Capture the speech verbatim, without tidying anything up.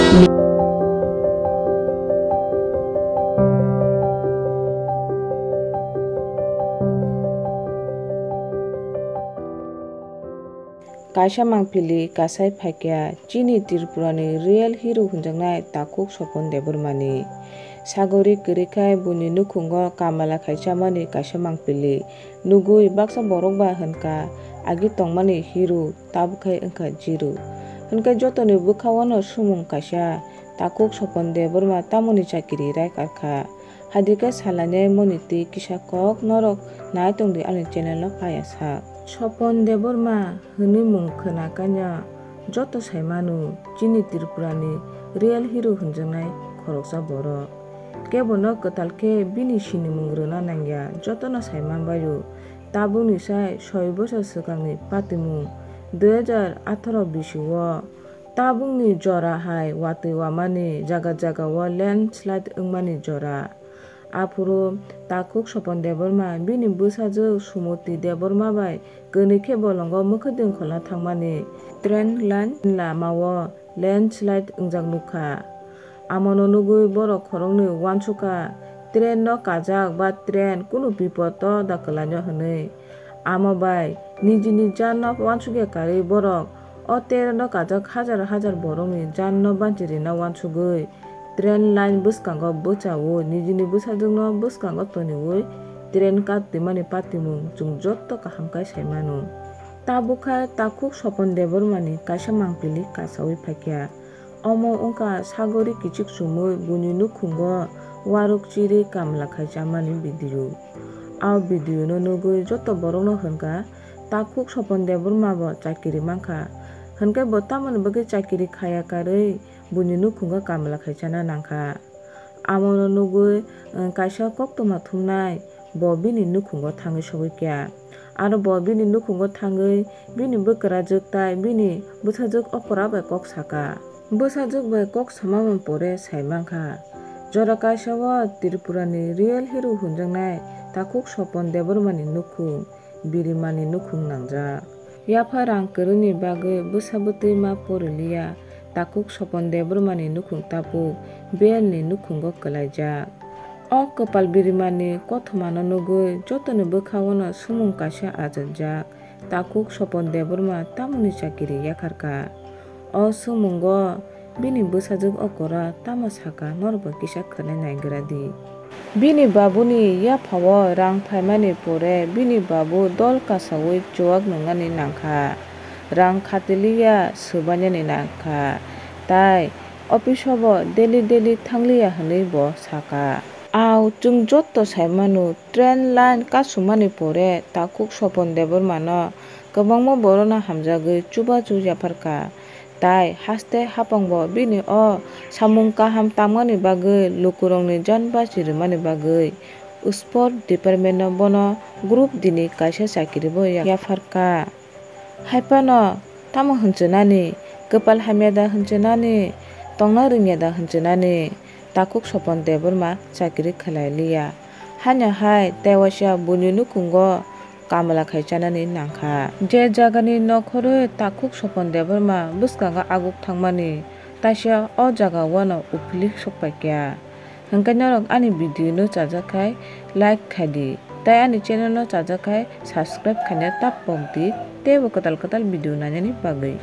Kaisa mangpili kasai phaikya chini Tripura ni real hero hwnjaknai Takhuk Sopon Debbarma ni. Sagori kwrwi khai buini nukhungo kamala khai chamani kaisa mangpili nugwi baksa borok ba hwnkha agi tongmani hero, tabuk khai wngkha zero. Hwnkhe jotoni bwkhao no sumung kaisa, Takhuk Sopon Debbarma tamoni chakiri raikar kha. Hadikhe salainai moni twi kisa kok norok nai tongdi ani channel o paya sak. Sopon Debbarma hwnwi mung khwnakaino joto saimano chini Tripura ni real hero hwnjaknai khoroksa borok. Kebono kwtal khe bini sinimung rwna nangya jotono saimanbaio. Tabukni sai soi bosor swkangni patimung dui hajar atharo bisio Tabukni jora hai watwi wamani jaga jaga o landslide wngmani jora. Aphuru Takhuk Sopon Debbarma bini bwsajwk Sumoti Debbarma bai kwnwi khe bolongo mwkhwtwng kholna thangmani train line lama o landslide wngjak nukha. Amono nugwi borok khoroknwi uansukha, train no kajak ba train kunu bipot o da kwlaino hwnwi. Amo bai nijini janno uansukya karwi borok o train no kajak hajar hajar borokni janno banchi rina uansugwi train line bwskango bwchaui nijini bwsajwkno bwskango toniui train katwimani patimung chwng joto kaham khe saimano. Tabuk khe Takhuk Sopon Debbarmani kaisa mangpili kasaui phaikha. Omo wngkha sagori kichik chumui buini nukhungo uaruk chiri kamla khai chamani video. A video no nugwi joto borokno hwnkha, Takhuk Sopon Debbarma bo chakiri mankha. Hwnkhe bo tamoni bagwi chakiri khaya karwi buini nukhungo kamla khai chana nangkha. Amono nugwi, eh, kaisa koktwma thumnai bo bini nukhungo thangwi sogwi kha. Aro bo bini nukhungo thangwi bini bwkrajwk tai bini bwsajwk okra bai kok saka. Bwsajwk bai kok samani pore sai mankha, jora kaisa o Tripura ni real hero hwnjaknai Takhuk Sopon Debbarma ni nukhung. Birimani nukhung nangjak. Yapha rang kwrwini bagwi bwsa bwtwi ma poriliya, Takhuk Sopon Debbarmani nukhung tabuk belni nukhungo kwlaijak. O kwpal birimani kothomano nugwi jotoni bwkhao no sumung kaisa ajokjak, Takhuk Sopon Debbarma tamoni chakiri yapharkha. O sumungo Bini bwsajwk okora tamo saka, norokbo kisa khwnai naigra di. Bini babuni yaphao rang phaimani pore bini babu dol kasaui chuak nungnani nangkha, rang khatiliya swbainani nangkha, tai office-o bo daily daily thangliya hwnwi bo saka. Au chwng joto saimano, train line kasumani pore Takhuk Sopon Debbarmano kwbangma borokno hamjagwi chubachu yapharkha. Tai haste hapangbo bini o samung kaham tangmani bagwi, lukurokni jan bachi rwmani bagwi Sport Department-o bono Group D ni kaisa chakiribo ya-, yapharkha. Haiphano tamo hwnchwnani, kwpal hamya da hwnchwnani, tongna rwngya da hwnchwnani, Takhuk Sopon Debbarma chakiri khlai liya. Haino hai tei waisa buini nukhungo kamla khai chanani nangkha. Je jagani nokhorwi Takhuk Sopon Debbarma bwskango aguk thangmani, taisa o jaga uano uphili sokpaikha. Hwnkhe norok ani video no chajak khai like khai di, tei ani channel no chajak khai subscribe khaina ta pok di, teibo kwtal kwtal video nainani bagwi.